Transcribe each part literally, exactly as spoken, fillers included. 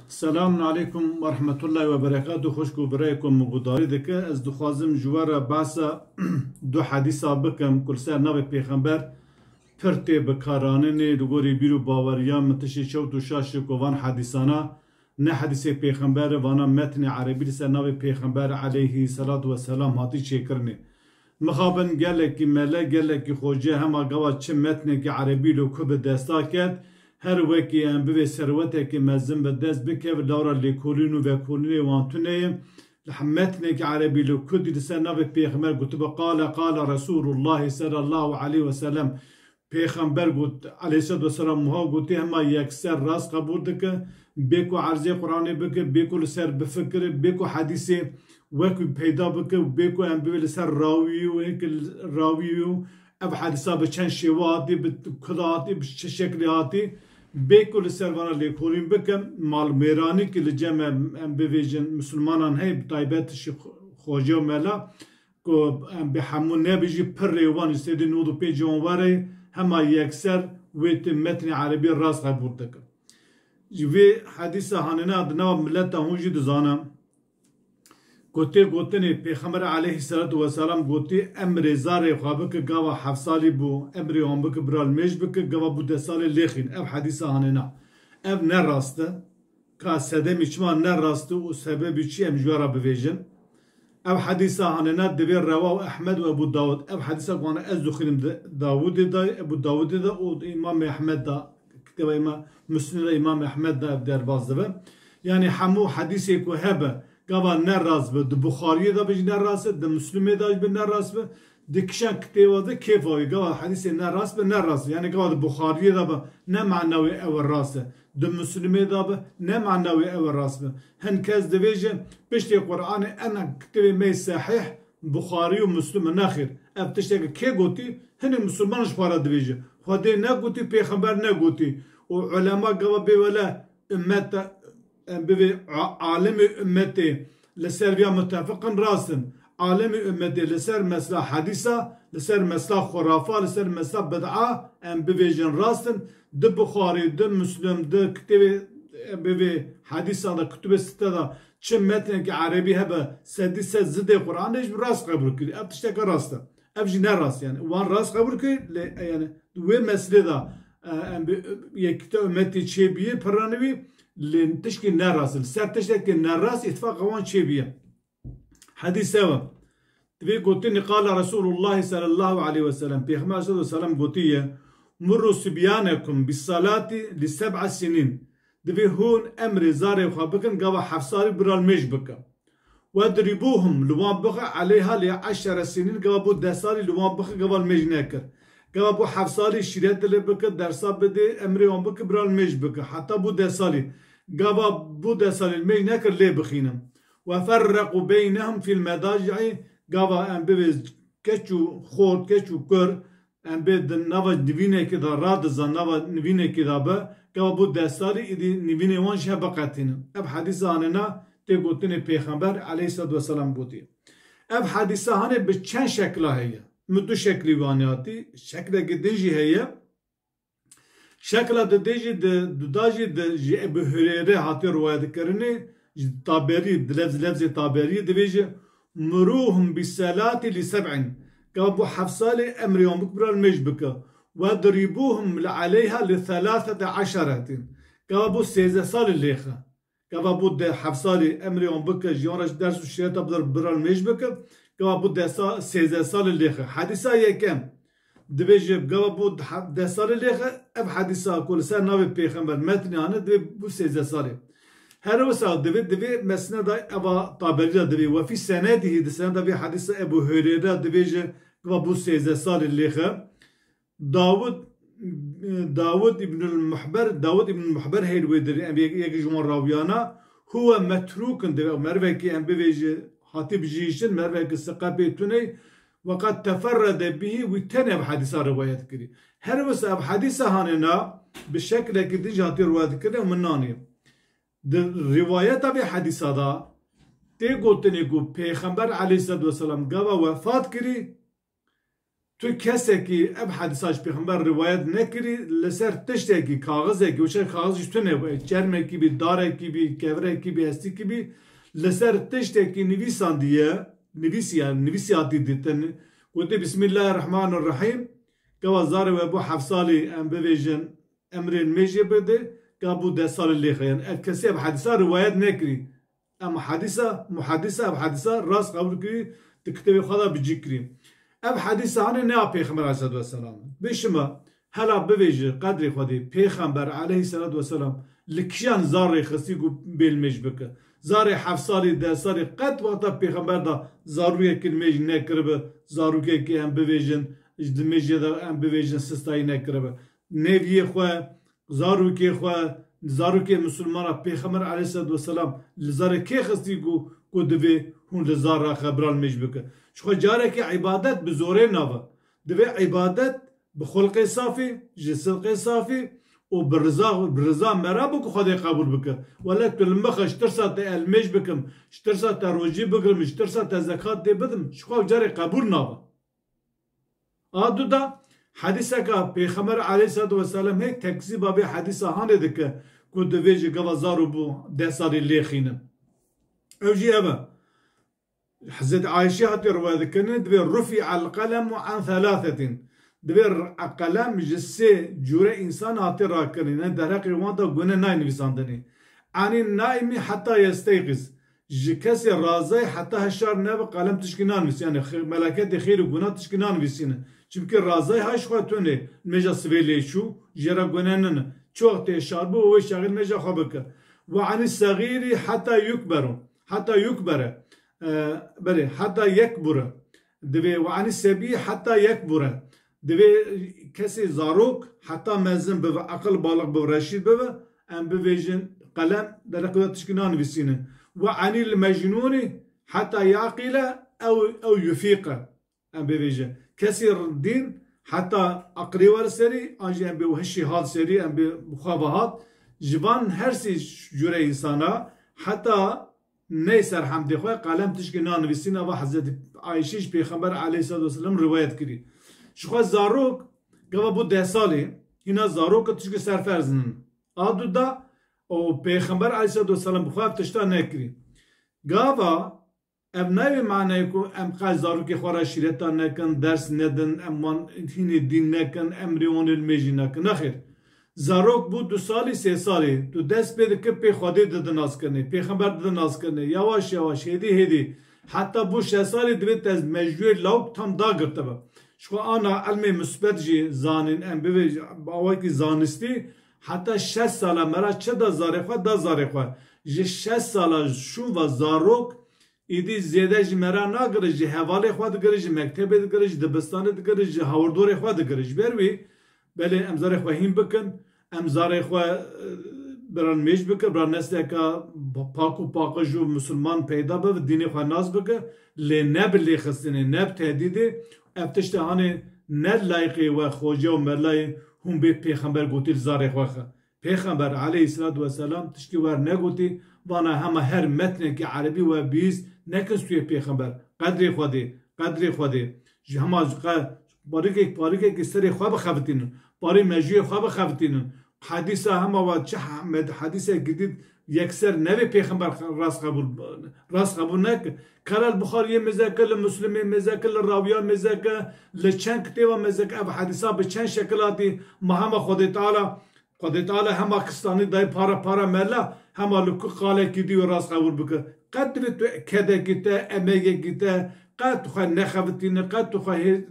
Selamun aleykum ve rahmetullahi ve berekatuh. Xwişk û birayê ku min guhdarî dike, ez dixwazim ji we re behsa du hedîsa bikim ku li ser navê Pêxember pir tê bikaranînê, li gorî bîr û baweriya min tiştê çewt û şaş e ku van hedîsana ne hedîsê Pêxember e, vana metnê erebî li ser navê Pêxember aleyhî selatu ve selam hatî çêkirinê. Mixabin gelekî mele, gelekî xoce hema gava çi metnekî erebî li ku bi desta ket, her wekî em bivê serwetekî mezin bi dest bikeve, lawra lêkolîn û vekolînê wan tune ye. Li metnekî erebî li ku dî li ser navê Pêxember gotibe, "Qale, qale Resûlullahî sallallahu aleyhi ve sellem." Pêxember got, aleyhisselatu vesselam, wiha gotî, hema yekser rast qebûl dike, bê ku erzê Qur'anê bike, bê ku li ser bifikire, bê ku hedîsê wekî peyda bike, bê ku em bivê li ser rawiyê û hêk rawiyê û ev hedîsa bi çend şêwe hatî, bi ku de hatî, bi çi şeklê hatî, bê ku li ser vana lêkolîn bikin, malmêranî ki li cem em, em bivêjin misilmanan heye, bi taybet şi xo-, xoce û mela, ku em bi hemû nebijî, pirê wan ji sêdî nod û pêncî wan were, hema yekser wê tê metnê erebî rast qebûl dikin. Ji vê hedîsa hanêna di nava mileta hûn jî dizane ku tê gotinê Pêxember aleyhisselatu vesselam gotî, "Emrê zarê xwe bike, gava heft salî bû, emrê wan bike, bira li mêj bike, gava bû deh salê lêxîn." Ev hedîsa hanêna. Ev ne rast e. Ka sedemî çima ne rast e û sebebî çi em ji we re bivêjin? Ev hedîsa hanêna divê rewa û Ehmed û Ebû Dawud. Ev hedîsa ku hane ez dixwînim di Dawudê de, Ebû Dawudê de û Îmamê Ehmed de, kitêba Îmam Muslim de Îmamê Ehmed de ev derbas dibe. Yanî hemû hedîsê ku hebe, gava ne rast be, di Buxariyê de be jî ne rast e, di Muslimê de jî be ne rast be, di kişan kitêba de kêfa wî, gava hedîsê ne rast be, ne rast be. Yanî gava di Buxariyê de be, ne mana wê ew e rast e. Di Muslimê de be, ne mana wê ew e rast be. Hin kes divêje, piştê Qur'anê ena kitêbê me yê sehîh, Buxarî û Muslim e. Nexêr. Ev tişteke kê gotî? Hinek misilman ji xwe re divêje. Xwedê negotî, pêxember negotî. Û ulema gava bê wele, ummet, em bivê a-, alimê ummetê li ser viya mutefiq in, rast in. Alimê ummetê li ser mesela hedîsa, li ser mesela xurafa, li ser mesela bid'a, em bivêjin rast in. Di Buxarî, di Muslim, di kitêbê, em bivê hedîsa de, kutubê sitte de çi metnekî erebî hebe, sedî sed zidê Qur'anê jî rast qebûl kirî. Ev tişteke rast e. Ev jî ne rast yani. Wan rast qebûl kirî, lê, yani, wê meselê de, e, em bi, yekîtiya ummetê çêbîye, piranî wî, lê tişkî ne rast. Li ser tiştekî ne rast, îtifaqa wan çêbîye. Hedîs ev e. Divê gotinî qala Resulullah sallallahu aleyhi ve sellem. Pêxember sallallahu aleyhi ve sellem gotiye, "Murru sibyanekum bis salati li seb'a sinin." Divê hûn emrê zarê xwe bikin, gava heft salî bira li mêj bike. "Wedribuhum", li wan bixe, "aleyha li eşere sinin", gava bû deh salî li wan bixe, gava li mêj nekir. Gava bû heft salî şîret lê bike, dersa bidê, emrê wan bike, bira li mêj bike. Heta bû deh salî. Gava bû deh salî li mêj nekir, lê bixînin. "Ve ferrequ beynehum fil medaci'i", gava em bivê keç û xort, keç û kur, em bê di nava nivînekê de radizan, nava nivînekê de be, gava bû deh salî, îdî nivînê wan jî he biqetînin. Ev hedîsa hanêna tê gotinê Pêxember aleyhissalatu vesselam gotiye. Ev hedîsa hanê bi çend şekla heye. Min du şeklî wanê hatî, şeklekî din jî heye. Şekla didê jî di, duda jî di, ji Ebu Hureyre hatî riwayet kirinê, ji Taberî, di lefz, lefzê Taberî divêje, "Muruhum bis salati li seb'in." Gava bû heft salê emrê wan bik bira li mêj bike. "Wedribuhum li aleyha li selasete eşeretin." Gava bû sêzdeh salê lêxe. Gava bû de heft salî emrê wan bike, ji wan re ders û şireta bidar, bira li mêj bike. Gava bû deh sa-, sêzdeh salê lêxe. Hedîsa yekem. Divêje, gava bû de-, deh salê lêxe, ev hedîsa ku li ser navê pêxember metnê hane, divê bû sêzdeh salê. Her wisa divê, divê mesneda eva Taberî de divê. Ve fî senedihî, di seneda vê hedîsa Ebu Hureyre divêje, gava bû sêzdeh salê lêxe. Dawud, Dawud ibnul Muhber, Dawud ibnul Muhber heyr wê dirê, em yek, yek ji wan rawiyana, huwe metrûkin, divê mervekî em bivêje hatî bijîştin, mervekî siqepê tuney, ve qad teferrede bihî, wî tenê ev hedîsa riwayet kirî. Her wisa ev hedîsa hanêna bi şeklekî din jî hatî riwayet kirin û min nanî. Di riwayeta vê hedîsa de tê gotinê ku Pêxember aleyhissalatu vesselam gava wefat kirî, Tu kesekî ev hedîsa ji Pêxember rivayet nekirî, li ser tiştekî, kaxizekî, wişek kaxiz ji tune bû, çermekî bî, darekî bî, kevirekî bî, estîkî bî, li ser tiştekî nivîsandiye, nivîsiye, nivîsî hatî dîtin, gotê, Bismillahirrahmanirrahîm, gava zarê we bû heft salî, em bivêjin, emrên mêjê bide, ka bû deh salî lê xeyin. Ev kesî ev hedîsa rivayet nekirî. Em hedîsa, muhedîsa ev hedîsa rast qebûl kirî, di kitêbê xwe de bi cî kirî. Ev hedîsa hanê ne ya Pêxember aleyhisselatu vesselam. Bê şima hela bivêji qedrê xwe dê Pêxember aleyhisselatu vesselam li kiyan zarê xistî ku bêlmêj bike. Zarê heft salî, deh salî qet wexta Pêxember de zarûyekî li mêj nekiribe, zarûkekî em bivêjin, ji di mêjê de em bivêjin sistayî nekiribe. Nêviyê xwe, zarokê xwe, zarokê misilmana Pêxember aleyhisselatu vesselam li zarê kê xistî ku, ku divê hûn li zar re xebran mêj bike. Ji xwe carekê îbadet bi zorê nabe. Divê îbadet bi xulqê safî, ji sidqê safî û bi riza, bi riza me re bû ku Xwedê qebûl bike. Wele tu li min xe ji tirsa te ez mêj bikim, ji tirsa te rojî bigirim, ji tirsa te zekat tê bidim, ji xwe carê qebûl nabe. A du da hedîseka Pêxember aleyhisselatu vesselam hê tekzîba vê hedîsa hanê dike ku divê ji gava zaro bû deh salî lê xînin. Ew jî ev e. Hezretî Ayşê hatî riwayet dikirin, divê rufi'el qelemu an thelâthetin. Divê r-, qelem ji sê cûre însan hatî rakirin. Yani derheqê wan de gune nayê nivîsandinê. Anî naîmî heta yesteyqiz. Ji kesê razayê heta hişar nebe qelem tişkî nanivîsî. Yani xê-, meleketê xêr û guna tişkî nanivîsîne. Çimkî razayê ha ji xwe tune. Mêja sivê lê çû, jê re gune nine. Çi wextê hişar bû, wê şexîl mêja xwe bike. Ve anî segîrî heta yukberu. Heta yukbere. E, belê, heta yekbure. Divê ve anî sebî heta yekbure. Divê kesê zarok heta mezin bibe, aqil balix bibe, reşîd bibe, em bivêjin qelem derheqê we tişkî nanivîsîne. Ve anîl mecnûnî heta yaqîle ew, ew yufîqe. Em bivêjin. Kesê dîn heta aqilê were serî, an jî em bê hişê hat serî, em bê xwe ve hat. Ji van her sê cûre însana heta ney ser hemdê xwe, qelem tişkî nanivîsîne, va Hezretî Ayşê ji Pêxember aleyhisselatu vesselam rivayet kirî. Ji xwe zarok, gava bû deh salî, hîna zarok tişkî serferz nin. A du da, û Pêxember aleyhisselatu vesselam bi xwe ev tişta nekirî. Gava, ev nayê manayê ku em qey zarokê xwe re şîreta nekin, ders nedin, em wan hînê dîn nekin, emrê wan ê li mêjî nekin. Nexêr. Zarok bû du salî, sê salî, tu dest pê dike pê Xwedê dide naskirinê, Pêxember dide naskirinê, yawaş yawaş, hêdî hêdî, heta bû şeş salî divê te mejûyê lawik tam dagirtibe. Ji xwe ana ilmê musbet jî zanîn, em bivê awakî zanistî, heta şeş sala me re çi da zarê xwe, da zarê xwe. Ji şeş sala şûn ve zarok, Îdî zêde ji me re nagire, ji hevalê xwe digire, ji mektebê digire, ji dibistanê digire, ji hawirdorê xwe digire. Ji ber wî, belê em zarê xwe hîn bikin, em zarê xwe, e, biran mêj bikin, biran nesleka pa-, pak û paqij û misilman peyda bibe, dînê xwe nas bike, lê ne bi lêxistinê, ne bi tehdîdê, ev tiştê hanê ne layqê we, xoce û melayê hûn bê pêxember gotî li zarê xwe xe. Pêxember aleyhisselatu vesselam tiştî wer negotî, vana hema her metnekî erebî we bihîst, nekin stûyê pêxember. Qedrê Xwedê, qedrê Xwedê. Ji hema ji qe-, parikek, parikekî serê xwe bixebitînin, parî mejûyê xwe bixebitînin. Hedîsa hema we çi he-, med-, hedîsekî dît, yekser nevê pêxember rast qebûl, rast qebûl neke. Kere li Buxariyê mêze ke, li Muslimê mêze ke, li Rawiya mêze ke, li çend kitêba mêze ke, ev hedîsa bi çend şekil hatî, ma hema Xwedê Teala Xwedê Teala hema kistanî dayê para para mela, hema li ku qalekî dî wê rast qebûl bike. Qet divê tu kedekî te, emegekî te, qet tu xwe nexebitîne, qet tu xwe hê-,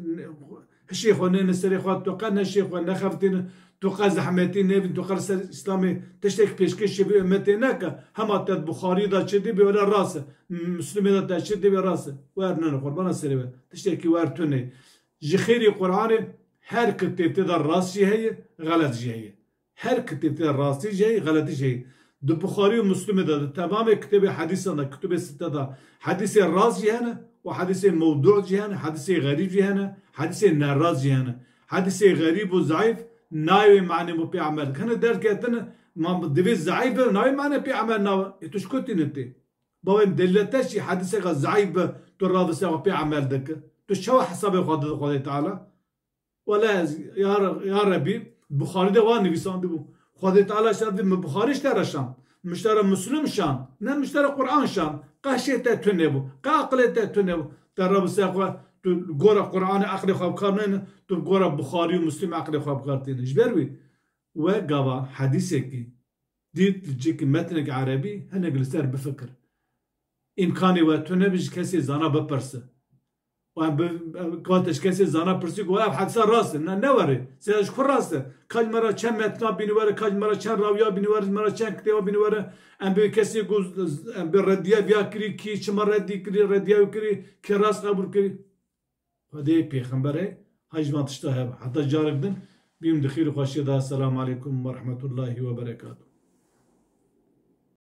hişê xwe nêne serê xwe, tu qet neşê xwe nexebitîne, tu qet zehmetî nebîn, tu qet li ser Îslamê tiştek pêşkêşê vê ummetê neke. Hema te di Buxarî de çi dî bê wele rast e. Muslimê de te çi dî bê rast e. Wer nene qurbana serê we. Tiştekî wer tune. Ji xêrî Qur'anê her kitêb tê de rast jî heye, xelet jî heye. Her kitêb tê de rastî jî heye, xeletî jî heye. Di Buxarî û Muslimê de, di temamê kitêbê hedîsan de, kitûbê sitte de hedîsê rast jî hene û hedîsê mewdû jî hene, hedîsê xerîb jî hene, hedîsê nerast jî hene. Hedîsê xerîb û zeîf nayê wê manê bo pê emel. Hene derketine, ma divê zeîf be, nayê manê pê emel nabe. Ê tu ji ku tînin tê? Bavê min delîle te çi, hedîseka zeîf be, tu ravise xwe pê emel dike. Tu çawa hesabê xwe dide Xwedê Teala? Wele ez, ya, ya Rebî, Buxarî de wa nivîsandibû. Xwedê Teala şer dî, min Buxarî ji te re şand. Min ji te re Muslim şand. Ne min ji te re Quran şand. Qeşê te tune bû. Qe aqilê te tune bû. Te re bi ser xwe, tu li gora Quranê aqilê xwe bi kar nêne, tu li gora Buxarî û Muslim aqilê xwe bi kar têne. Ji ber wî, we gava hedîsekî dît li cihekî metnek erebî, hinek li ser bifikir. Îmkanê we tune bi ji kesê zana bipirse. Wan bi, ka te ji kesê zana pirsî ku ev hedisa rast e. Ne, ne were. Sê ji ku rast e. Ka ji me re çend metna bînî were, ka ji me re çend rawiya bînî were, ji me re çend kitêba bînî were. Em bi kesê ku em bi reddiye viya kirî kî, çima reddî kirî, reddiye wî kirî, kê rast qebûl kirî. Xwedê pêxemberê, hay ji van tişta hebe. Heta carek din, bîm di xêr û xweşiyê de. Esselamu aleykum ve rahmetullahi ve berekatuhu.